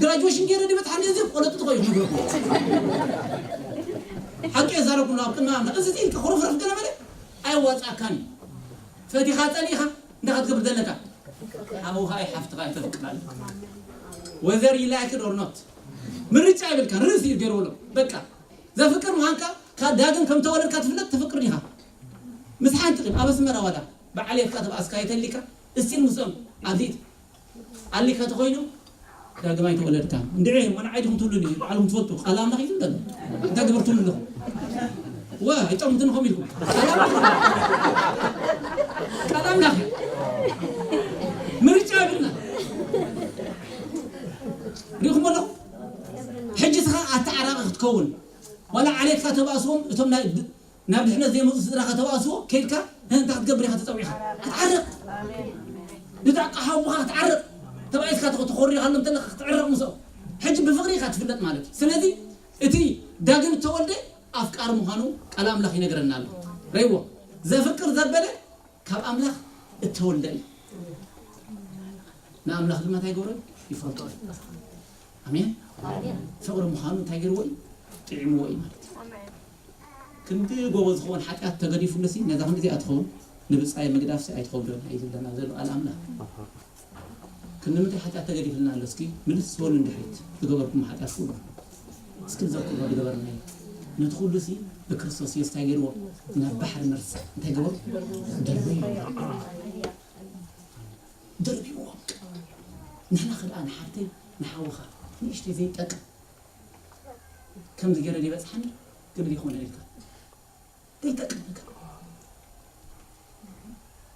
ግራጁዌሽን ገይረ ደይበፅሓኒ እዚ ቆለጡ ትኾይኹም ነግረኩም። ሓቂ የዛረብኩም ኣብ ቅድሚ ኣምላኽ። እዚ ኢልካ ኮረፍረፍ ገለ መለ ኣየዋፅኣካን እዩ። ፈቲኻ ፀሊእኻ እንታይ ክትገብር ዘለካ? ሓውኻ እዩ ሓፍትኻ እዩ ተፍቅር ኣለካ። Whether you like it or not ምርጫ ይብልካ። ርእሲ እዩ ገይርዎ ኣሎ። በቃ ዘፍቅር ምዃንካ ካብ ዳግም ከም ተወለድካ ትፍለጥ። ተፍቅር ዲኻ? ምስ ሓንቲ ግን ኣብ ኣስመራ ዋላ ብዓሌትካ ተባእስካ የተሊካ እስቲል ምስኦም ኣብዚ ኣሊካ ተኾይኑ ዳግማይ ተወለድካ። እንድዒ እሞ ንዓይ ዲኹም ትብሉኒ ባዕልኩም ትፈልጡ። ቃል ኣምላኽ እዩ ዝብል ዘሎ። እንታይ ግበር ትብሉ ኣለኹም? ወ ኣይጠምትንኹም ኢልኩም ቃል ኣምላኽ እዩ። ምርጫ የብልና። ሪኹም ኣለኹም። ሕጂ ስኻ ኣተዓራቂ ክትከውን ዋላ ዓሌትካ ተባእስዎም እቶም ናይ ናብ ድሕነት ዘይመፁ ስድራኻ ተባእስዎ ከይድካ እንታይ ክትገብር ኢኻ ተፀዊዕካ? ክትዓርቕ። ንዳቃ ሓውኻ ክትዓርቕ። ተባኢስካ ተኾ- ተኾሪኻ ኣሎ እንተለካ ክትዕረቕ ምስኦም። ሕጂ ብፍቕሪ ኢኻ ትፍለጥ ማለት እዩ። ስለዚ እቲ ዳግም እተወልደ ኣፍቃሪ ምዃኑ ቃል ኣምላኽ ይነግረና ኣሎ። ረይዎ ዘፍቅር ዘበለ ካብ ኣምላኽ እተወልደ እዩ። ንኣምላኽ ድማ እንታይ ይገብሮ እዩ? ይፈልጦ እዩ። ኣሜን። ፍቕሪ ምዃኑ እንታይ ገይርዎ እዩ? ጥዒምዎ እዩ ማለት እዩ። ክንዲ ጎቦ ዝኸውን ሓጢኣት ተገዲፉሉ ሲ ነዛ ክንዲዚኣ ትኸውን ንብጻይ ምግዳፍ ሲ ኣይትኸብዶን እዩ ዝብለና ዘሎ ቃል ኣምላኽ። ክንዲ ምንታይ ሓጢኣት ተገዲፍልና ኣሎ? እስኪ ምልስ ዝበሉ እንድሕሪት ዝገበርኩም ሓጢኣት ኩሉ እስኪ ዘክሮ ዝገበርና እዩ። ነቲ ኩሉ ሲ ብክርስቶስ ኢየሱስ እንታይ ገይርዎ? ናብ ባሕሪ መርሳ እንታይ ገበሩ? ደርበዩ። ደርቢዎ። ንሕና ከ ደኣ ንሓፍተይ ንሓውኻ ንእሽተይ ዘይጠቅም ከምዚ ገይረ ዘይበጽሓኒ ግን ዘይኮነ ኢልካ ዘይጠቅም ነገር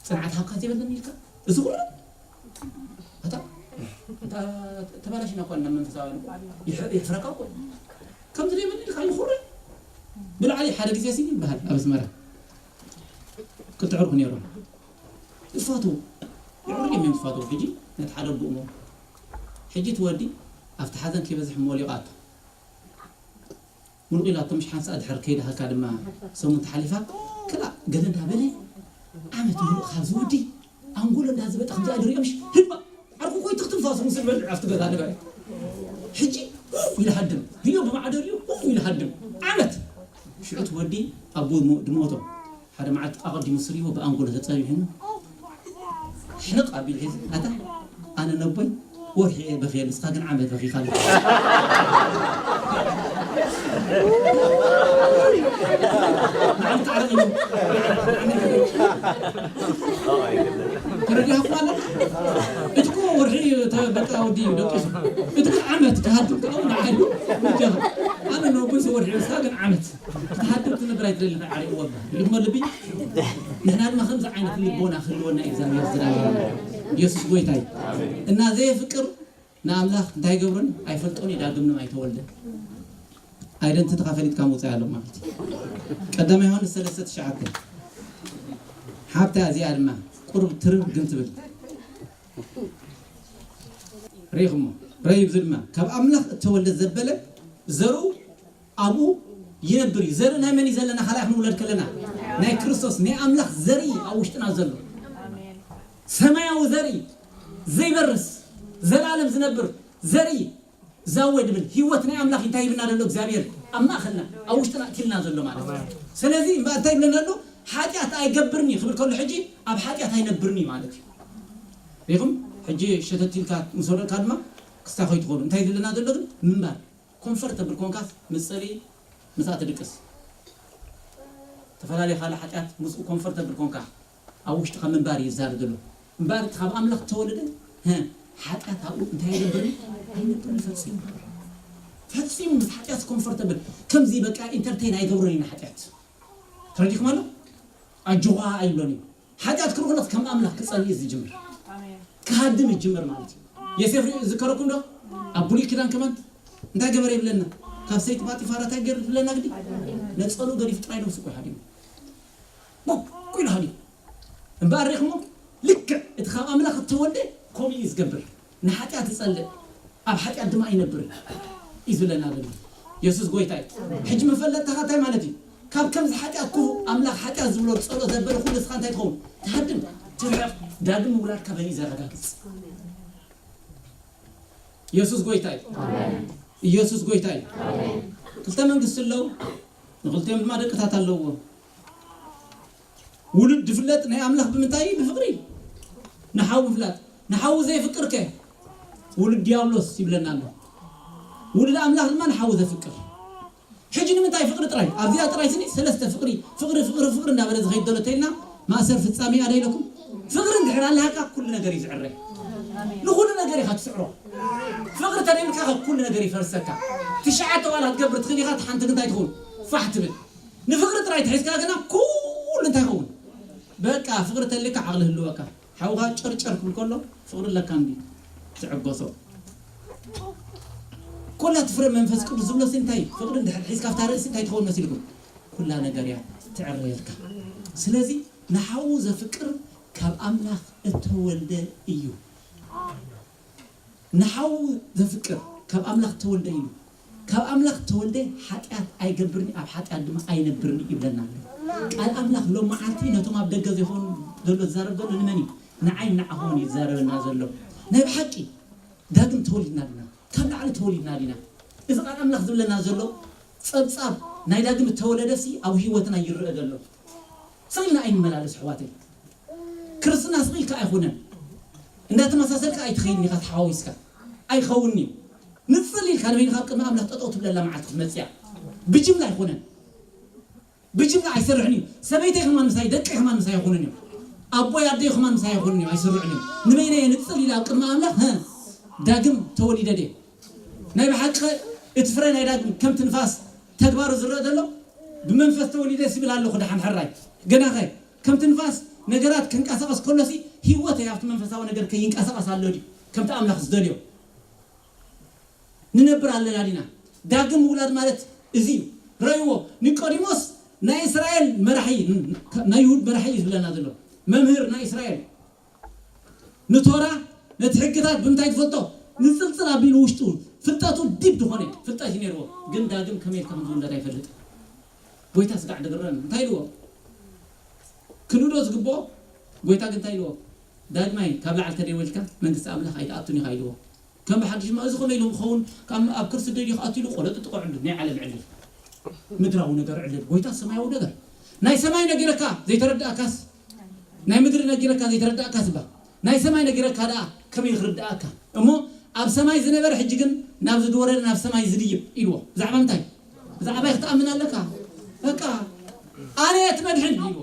ጽንዓት ሃብካ ዘይበለኒ ኢልካ እዚ ኩሉ እታ እታ ተባላሽና እኳ እና መንፈሳውያን እኮ ይሕ- ይሕፍረካ እኮ ከምዚ ዘይበለኒ ኢልካ ይኹረ ብላዕሊ ሓደ ግዜ ሲ ይበሃል ኣብ ኣስመራ ክልተ ዕርኩ ነይሮም ይፋቱ ይዕርዮም እዮም ዝፋቱ ሕጂ ነቲ ሓደ ኣቦኡ ሞ ሕጂ እቲ ወዲ ኣብቲ ሓዘን ከይበዝሕ ሞሊቓቶ ሙሉቕ ኢላቶ ምሽ ሓንሳእ ድሕር ከይድሃካ ድማ ሰሙን ተሓሊፋ ክላእ ገለ እንዳበለ ዓመት ሙሉቕ ካብዚ ወዲ ኣንጎሎ እንዳዝበጠ ከምዚኣ ድሪኦ ምሽ ህድማ ዓርኩ ኮይቱ ክትንፋሱ ምስ ዝበልዕ ኣብቲ ገዛ ንበረ ሕጂ ኡፍ ኢለ ሃድም ሪኦ ብማዕዶ ሪኦ ኡፍ ኢለ ሃድም ዓመት ሽዑ እቲ ወዲ ኣቦ ድሞቶ ሓደ መዓልቲ ኣቐዲሙ ስሪዎ ብኣንጎሎ ተጸቢሑ ሕንቕ ኣቢሉ ሒዙ ኣታ ኣነ ነቦይ ወርሒ እየ በኺየ ንስኻ ግን ዓመት በኺኻ ኣለኻ። ንዓም ተዓረቕ ኢሉ ተረዲሃኩም ኣላ። እቲ እኮ ወርሒ እዩ፣ ተ- በቃ ወዲ እዩ ደቂሱ። እቲ ግን ዓመት ክሃድም ከኣ ንዓይ እዩ። ኣነ ነቦይ ወርሒ ንስኻ ግን ዓመት። ክትሓድር ትነብር ኣይትደልን ዓሪቕዎ እባ ሪኢኹም ኣለብኝ ንሕና ድማ ከምዚ ዓይነት ልቦና ክህልወና እዩ እግዚኣብሔር ዝደለ ኢየሱስ ጎይታ እዩ እና ዘየፍቅር ንኣምላኽ እንታይ ገብርን ኣይፈልጦን እዩ ዳግም ድማ ኣይተወልደን ኣይደንትትኻ ፈሊጥካ ምውፃእ ኣሎ ማለት እዩ ቀዳማይ ዮሃንስ ሰለስተ ትሽዓተ ሓብታ እዚኣ ድማ ቁሩብ ትርር ግን ትብል ርኢኹሞ ረዩ እዚ ድማ ካብ ኣምላኽ እተወልደ ዘበለ ዘርኡ ኣብኡ ይነብር እዩ። ዘርኢ ናይ መን እዩ ዘለና? ካልኣይ ክንውለድ ከለና ናይ ክርስቶስ ናይ ኣምላኽ ዘርኢ ኣብ ውሽጥና ዘሎ ሰማያዊ ዘርኢ ዘይበርስ ዘላለም ዝነብር ዘርኢ ዛወ ድብል ህይወት ናይ ኣምላኽ እንታይ ይብልና ዘሎ እግዚኣብሔር ኣብ ማእኸልና ኣብ ውሽጥና እትልና ዘሎ ማለት እዩ። ስለዚ እምበኣር እንታይ ይብለና ኣሎ? ሓጢኣት ኣይገብርን እዩ ክብል ከሎ ሕጂ ኣብ ሓጢኣት ኣይነብርን እዩ ማለት እዩ። ሪኹም ሕጂ ሸተት ኢልካ ምስ ወረድካ ድማ ክስታይ ከይትኾኑ እንታይ ዝብለና ዘሎ ግን ምንባር ኮንፈርተብል ኮንካስ ምስ ጸሊ ምሳእ ትድቅስ ተፈላለዩ ካልእ ሓጢኣት ምስኡ ኮንፈርተብል ኮንካ ኣብ ውሽጥኻ ምንባር እዩ ዝዛረብ ዘሎ እምበር እቲ ካብ ኣምላኽ ተወለደ ሓጢኣት ኣብኡ እንታይ ይገብር ኣይነብርን ፈጺሙ ፈጺሙ ምስ ሓጢኣት ኮንፈርተብል ከምዚ በቃ ኢንተርቴን ኣይገብሮን ኢና ሓጢኣት ተረዲኹም ኣሎ ኣጆኻ ኣይብሎን እዩ። ሓጢኣት ክርኢ ከሎ ከም ኣምላኽ ክጸሊ እዩ ዝጅምር። ክሃድም ይጅምር ማለት እዩ። የሴፍ ዝከረኩም ዶ? ኣብ ብሉይ ኪዳን ከማን እንታይ ገበረ ይብለና? ካብ ሰይቲ ጳጢፋራ እንታይ ገይሩ ይብለና? ግዲ ነጸሉ ገዲፉ ጥራይ ነብሱ እኮ ሃዲሙ። ቦክ ኢሉ ሃዲሙ። እምበኣር ሪእኹሞ? ልክዕ እቲ ካብ ኣምላኽ እተወልደ ከምኡ እዩ ዝገብር። ንሓጢኣት ይጸልእ፣ ኣብ ሓጢኣት ድማ ኣይነብርን እዩ ዝብለና ዘሎ። የሱስ ጎይታ እዩ። ሕጂ መፈለጥታኻ እንታይ ማለት እዩ? ካብ ከምዚ ሓጢኣት ክፉእ፣ ኣምላኽ ሓጢኣት ዝብሎ ዝጸልኦ ዘበለ ኩሉ ንስኻ እንታይ ትኸውን? ትሃድም፣ ትርሕቕ፣ ዳግም ምውላድካ በዚ እዩ ዘረጋግጽ። የሱስ ጎይታ እዩ። የሱስ ጎይታ እዩ። ክልተ መንግስቲ ኣለዉ፣ ንክልቲኦም ድማ ደቅታት ኣለውዎ። ውሉድ ዝፍለጥ ናይ ኣምላኽ ብምንታይ እዩ? ብፍቕሪ። ንሓዉ ምፍላጥ። ንሓዉ ዘይፍቅር ከ ውሉድ ዲያብሎስ ይብለና ኣሎ። ውሉድ ኣምላኽ ድማ ንሓዉ ዘፍቅር። ሕጂ ንምንታይ ፍቕሪ ጥራይ? ኣብዚኣ ጥራይ ስኒ ሰለስተ ፍቕሪ፣ ፍቕሪ፣ ፍቕሪ፣ ፍቕሪ እንዳበለ ዝኸይድ ዘሎ ተይልና ማእሰር ፍጻሜ ኣደ ኢለኩም። ፍቕሪ እንድሕር ኣለሃካ ኩሉ ነገር እዩ ዝዕረ። ንኹሉ ነገር ኢኻ ትስዕሮ። ፍቕሪ ተደይብልካ ካብ ኩሉ ነገር ይፈርሰካ። ትሽዓተ ዋላ ክትገብር ትኽእል ኢኻ፣ እቲ ሓንቲ ግን እንታይ ትኸውን? ፋሕ ትብል። ንፍቕሪ ጥራይ ተሒዝካ ግና ኩሉ እንታይ ይኸውን? በቃ ፍቕሪ ተልካ ዓቕሊ ህልወካ። ሓውኻ ጨርጨር ክብል ከሎ ፍቕሪ ኣለካ እንዲ ትዕገሶ። ኮላ እቲ ፍረ መንፈስ ቅዱስ ዝብሎ ሲ እንታይ? ፍቕሪ እንድሕር ሒዝካ ኣብታ ርእሲ እንታይ ትኸውን መሲልኩም? ኩላ ነገር እያ ትዕረየልካ። ስለዚ ንሓዉ ዘፍቅር ካብ ኣምላኽ እተወልደ እዩ። ንሓዉ ዘፍቅር ካብ ኣምላኽ ተወልደ እዩ። ካብ ኣምላኽ ተወልደ ሓጢኣት ኣይገብርን እዩ፣ ኣብ ሓጢኣት ድማ ኣይነብርን እዩ ይብለና ኣሎ። ቃል ኣምላኽ ሎም መዓልቲ ነቶም ኣብ ደገ ዘይኮኑ ዘሎ ዝዛረብ ዘሎ ንመን እዩ? ንዓይ ንዓኾን እዩ ዝዛረበና ዘሎ። ናይ ብሓቂ ዳግም ተወሊድና ዲና? ካብ ላዕሊ ተወሊድና ዲና? እዚ ቃል ኣምላኽ ዝብለና ዘሎ ጸብጻብ ናይ ዳግም እተወለደሲ ኣብ ህይወትና ይረአ ዘሎ። ስቕ ኢልና ኣይንመላለስ ኣሕዋተይ። ክርስትና ስቕ ኢልካ ኣይኮነን። እንዳተመሳሰልካ ኣይትኸይድን ኢኻ ተሓዋዊስካ። ኣይኸውን እዩ። ንጽል ኢልካ ንበይንኻ ኣብ ቅድሚ ኣምላኽ ጠጠው ትብለላ መዓልቲ ክትመጽእ እያ። ብጅምላ ኣይኮነን። ብጅምላ ኣይሰርሕን እዩ። ሰበይተይ ከማን ምሳይ፣ ደቀይ ከማን ምሳይ ኣይኾኑን እዮም። ኣቦይ ኣደይ ከማን ምሳይ ኣይኾኑን እዮም፣ ኣይስርዑን እዮም። ንበይነይ ንጽል ኢለ ኣብ ቅድሚ ኣምላኽ፣ ህ፣ ዳግም ተወሊደ ድየ? ናይ ብሓቂ እቲ ፍረ ናይ ዳግም ከምቲ ንፋስ ተግባሩ ዝረአ ዘሎ ብመንፈስ ተወሊደ ሲብል ኣለኹ። ደሓን ሕራይ ገናኸ ከምቲ ንፋስ ነገራት ክንቀሳቐስ ከሎሲ ህይወተይ ኣብቲ መንፈሳዊ ነገር ከይንቀሳቐስ ኣሎ ድዩ? ከምቲ ኣምላኽ ዝደልዮ ንነብር ኣለና ዲና? ዳግም ምውላድ ማለት እዚ እዩ። ረእይዎ፣ ኒቆዲሞስ ናይ እስራኤል መራሒ፣ ናይ ይሁድ መራሒ እዩ ዝብለና ዘሎ። መምህር ናይ እስራኤል ንቶራ ነቲ ሕግታት ብምንታይ ትፈልጦ? ንጽልጽል ኣቢሉ ውሽጡ ፍልጠቱ ዲብ ዝኾነ ፍልጠት እዩ ነይርዎ። ግን ዳግም ከመይ ኢልካ ከም ዝውለድ ኣይፈልጥን። ጎይታ ስጋዕ ድግረን እንታይ ኢልዎ? ክንዶ ዝግብኦ ጎይታ ግን እንታይ ኢልዎ? ዳግማይ ካብ ላዕሊ ተደይወልካ መንግስቲ ኣምላኽ ኣይትኣቱን ኢኻ ኢልዎ። ከም ብሓድሽ ማ እዚ ከመይ ኢሉ ክኸውን? ካብ ኣብ ክርስ ደልዩ ክኣቱ ኢሉ ቆሎ ጥጥቆ ዕልል፣ ናይ ዓለም ዕልል፣ ምድራዊ ነገር ዕልል፣ ጎይታ ሰማያዊ ነገር። ናይ ሰማይ ነጊረካ ዘይተረዳእካስ፣ ናይ ምድሪ ነጊረካ ዘይተረዳእካስ እባ ናይ ሰማይ ነጊረካ ደኣ ከመይ ክርዳእካ? እሞ ኣብ ሰማይ ዝነበረ ሕጂ ግን ናብ ዝድወረደ ናብ ሰማይ ዝድይብ ኢልዎ። ብዛዕባ ምንታይ? ብዛዕባይ ክትኣምን ኣለካ። በቃ ኣነ እየ እቲ መድሕን ኢልዎ።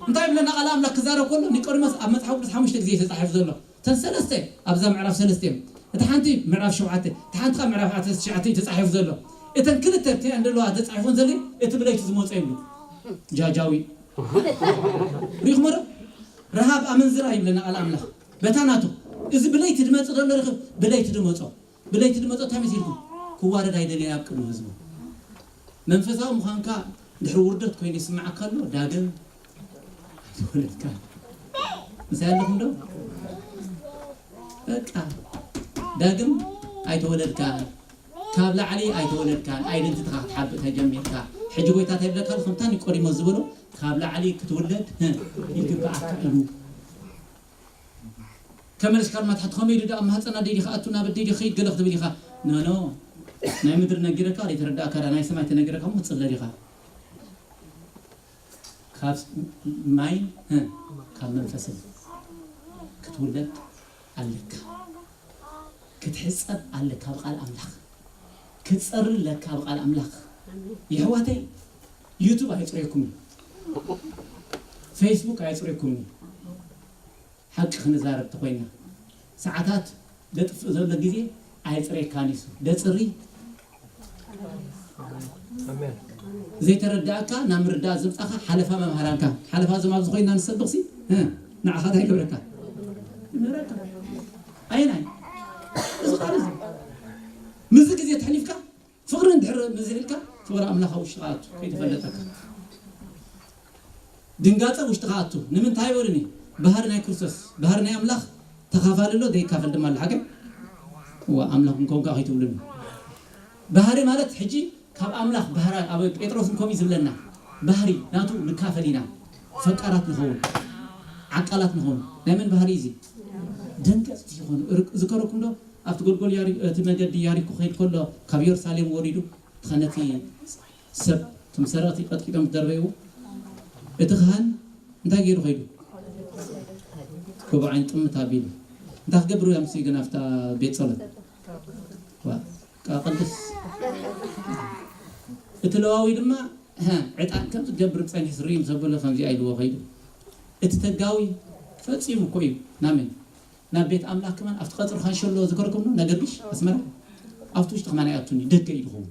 እንታይ ብለና ቃል ኣምላኽ ክዛረብ ከሎ ኒቆዲሞስ ኣብ መጽሓፍ ቅዱስ ሓሙሽተ ግዜ እዩ ተጻሒፉ ዘሎ። እተን ሰለስተ ኣብዛ ምዕራፍ ሰለስተ እዮም። እታ ሓንቲ ምዕራፍ ሸውዓተ፣ እታ ሓንቲ ካብ ምዕራፍ ዓሰርተ ትሽዓተ እዩ ተጻሒፉ ዘሎ። እተን ክልተ እቲኣን ዘለዋ ተጻሒፎን ዘሎ እቲ ብለይቲ ዝመጾ ይብሉ። ጃጃዊ። ሪኢኹሞ ዶ? ረሃብ ኣመንዝራ ይብለና ቃል ኣምላኽ። በታ ናቱ እዚ ብለይቲ ድመጽእ ዘሎ ርኽብ ብለይቲ ድመጾ። ብለይቲ ድመጾ እንታይ መሲልኩም? ክዋረድ ኣይደለየ ኣብ ቅድሚ ህዝቡ። መንፈሳዊ ምዃንካ ድሕሪ ውርደት ኮይኑ ይስምዓካ ኣሎ። ዳግም ኣይተወለድካ። ምሳይ ኣለኹም ዶ? በቃ ዳግም ኣይተወለድካ። ካብ ላዕሊ ኣይተወለድካን። ኣይደንቲትኻ ክትሓብእ ተጀሚርካ። ሕጂ ጎይታ እንታይ ይብለካ ኣሎ? ከምታ ኒቆዲሞስ ዝበሎ ካብ ላዕሊ ክትውለድ፣ ህ፣ ይግብኣካ ኢሉ። ከመልሽ ካብ ማትሓት ከመይ ኢሉ ደኣ ማህፀና ደይ ዲኻ ኣቱ ናብ ደይ ዲኻ ይገለ ክትብል ኢኻ? ኖ፣ ኖ። ናይ ምድሪ ነጊረካ ዘይተረዳእካ ደኣ ናይ ሰማይ ተነጊረካ እሞ ክትፅለል ኢኻ። ካብ ማይን፣ እ፣ ካብ መንፈስን ክትውለድ ኣለካ። ክትሕፀብ ኣለካ ብቃል ኣምላኽ። ክትፀሪ ኣለካ ብቃል ኣምላኽ። የሕዋተይ፣ ዩቱብ ኣይፅሬኩም እዩ። ፌስቡክ ኣይፅሬኩም እዩ። ሓቂ ክንዛረብ ተኮይና፣ ሰዓታት ደጥፍእ ዘሎ ግዜ ኣይጽሬካን እዩ። ደጽሪ ኣሜን። ዘይተረዳእካ ናብ ምርዳእ ዝምጻኻ ሓለፋ መምሃራንካ፣ ሓለፋ እዞም ኣብዚ ኮይና ንሰብኽሲ፣ እ፣ ንዓኻ እንታይ ይገብረካ? ይምህረካ። ኣየናይ? እዚ ቃል እዚ። ምስዚ ግዜ ተሕሊፍካ፣ ፍቕሪ እንድሕር ምዝዒልካ፣ ፍቕሪ ኣምላኽ ኣብ ውሽጥኻ ኣቱ፣ ከይተፈለጠካ። ድንጋጸ ውሽጥኻ ኣቱ። ንምንታይ በሉኒ? ባህሪ ናይ ክርስቶስ፣ ባህሪ ናይ ኣምላኽ ተኻፋሊ ኣሎ፣ ዘይካፈል ድማ ኣሎ። ሓቀይ? እዋ፣ ኣምላኽ እንኮንካ ከይትብሉኒ። ባህሪ ማለት ሕጂ ካብ ኣምላኽ ባህራ፣ ኣብ ጴጥሮስ እንኮም እዩ ዝብለና። ባህሪ ናቱ ንካፈል ኢና። ፈቃራት ንኸውን። ዓቃላት ንኸውን። ናይ መን ባህሪ እዚ? ደንገጽቲ ይኾኑ። እርቅ-፣ ዝከረኩም ዶ? ኣብቲ ጎልጎል ያሪ-፣ እቲ መገዲ ያሪኮ ከይድ ከሎ ካብ የሩሳሌም ወሪዱ፣ እቲ ኸነቲ ሰብ፣ እቶም ሰረቕቲ ቀጥቂጦም ዝደርበይዎ፣ እቲ ኻህን እንታይ ገይሩ ኸይዱ? ጎቦ ዓይኑ ጥምት ኣቢሉ። እንታይ ክገብር እያ ምስ ግን ኣብታ ቤት ጸሎት? ዋ፣ ቃ ቅዱስ። እቲ ለዋዊ ድማ፣ "ሀ፣ ዕጣን ከም ዝገብር ጸኒሕ ዝርኢ ምስ ኣበሎ ከምዚ ኢልዎ ኸይዱ." እቲ ተጋዊ ፈጺሙ እኮ እዩ። ናመን? ናብ ቤት ኣምላኽ ከማን ኣብቲ ቀጽሪ ኻንሸሎ ዝከረኩም ነው ነገር ግሽ ኣስመራ? ኣብቲ ውሽጢ ከማን ኣይኣቱን እዩ፣ ደገ እዩ ዝኸውን።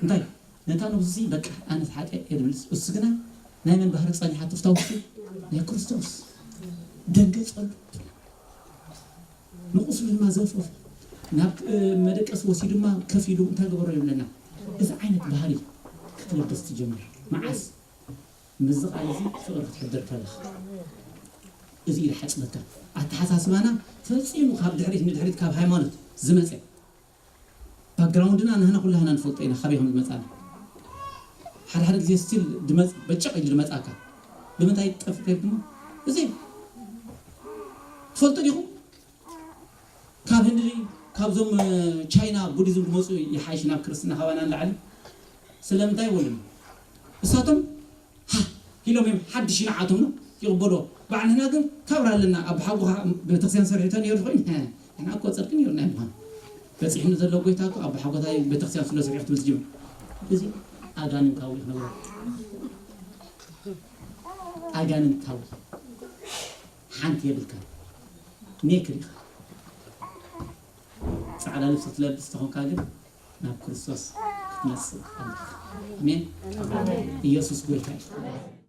እንታይ? ነታ ንጉስ እዚ በቃ ኣነ ሓጢኣት እየ ዝብል። እሱ ግና ናይ መን ባህሪ ጸኒሓ ትፍታ ውሽጡ? ናይ ክርስቶስ። ደንገጸሉ። ንቁስሉ ድማ ዘንፈፎ። ናብ፣ እ፣ መደቀሲ ወሲዱ ድማ ከፍ ኢሉ እንታይ ገበሮ ይብለና። እዚ ዓይነት ባህሪ ክትለብስ ትጀምር። መዓስ? ምስዚ ቃል እዚ ፍቕሪ ክትሕድር ከለኻ። እዚ እዩ ዝሓጽበካ። ኣተሓሳስባና ፈጺሙ ካብ ድሕሪት ንድሕሪት ካብ ሃይማኖት ዝመጸ። ባክግራውንድና ንሕና ኩላህና ንፈልጦ ኢና፣ ካበይ ከም ዝመጻና። ሓደ ሓደ ግዜ ስቲል ድመጽ-፣ በጨቕ ኢሉ ድመጻካ። ብምንታይ ጠፍእ ከይድ ድማ፣ እዚ ትፈልጡ ዲኹም? ካብ ህንዲ፣ ካብዞም፣ እ፣ ቻይና ቡዲዝም ዝመጹ ይሓይሽ ናብ ክርስትና ካባና ንላዕሊ። ስለምንታይ ወሉን? እሳቶም ሃ ኢሎም እዮም ሓድሽ ንዓቶም ነው ይቕበሎ። ባዕልና ግን ካብራ ኣለና። ኣብ ሓጎኻ ቤተክርስትያን ሰሪሑ ተነይሩ ኮይኑ፣ ሀ፣ ንሕና እኮ ጽድቂ ነይሩና ይብሃል። በጺሕኒ ዘሎ ጎይታ እኮ ኣብ ሓጎታ ቤተክርስትያን ስለ ሰሪሑ ትብል ትጅምር። እዚ ኣጋንንታዊ ክነብሮ። ኣጋንንታዊ። ሓንቲ የብልካ። ኔክር ኢኻ። ጻዕዳ ልብሲ ትለብስ ተኾንካ ግን ናብ ክርስቶስ ክትመጽእ ኣለካ። ኣሜን። ኢየሱስ ጎይታ እዩ።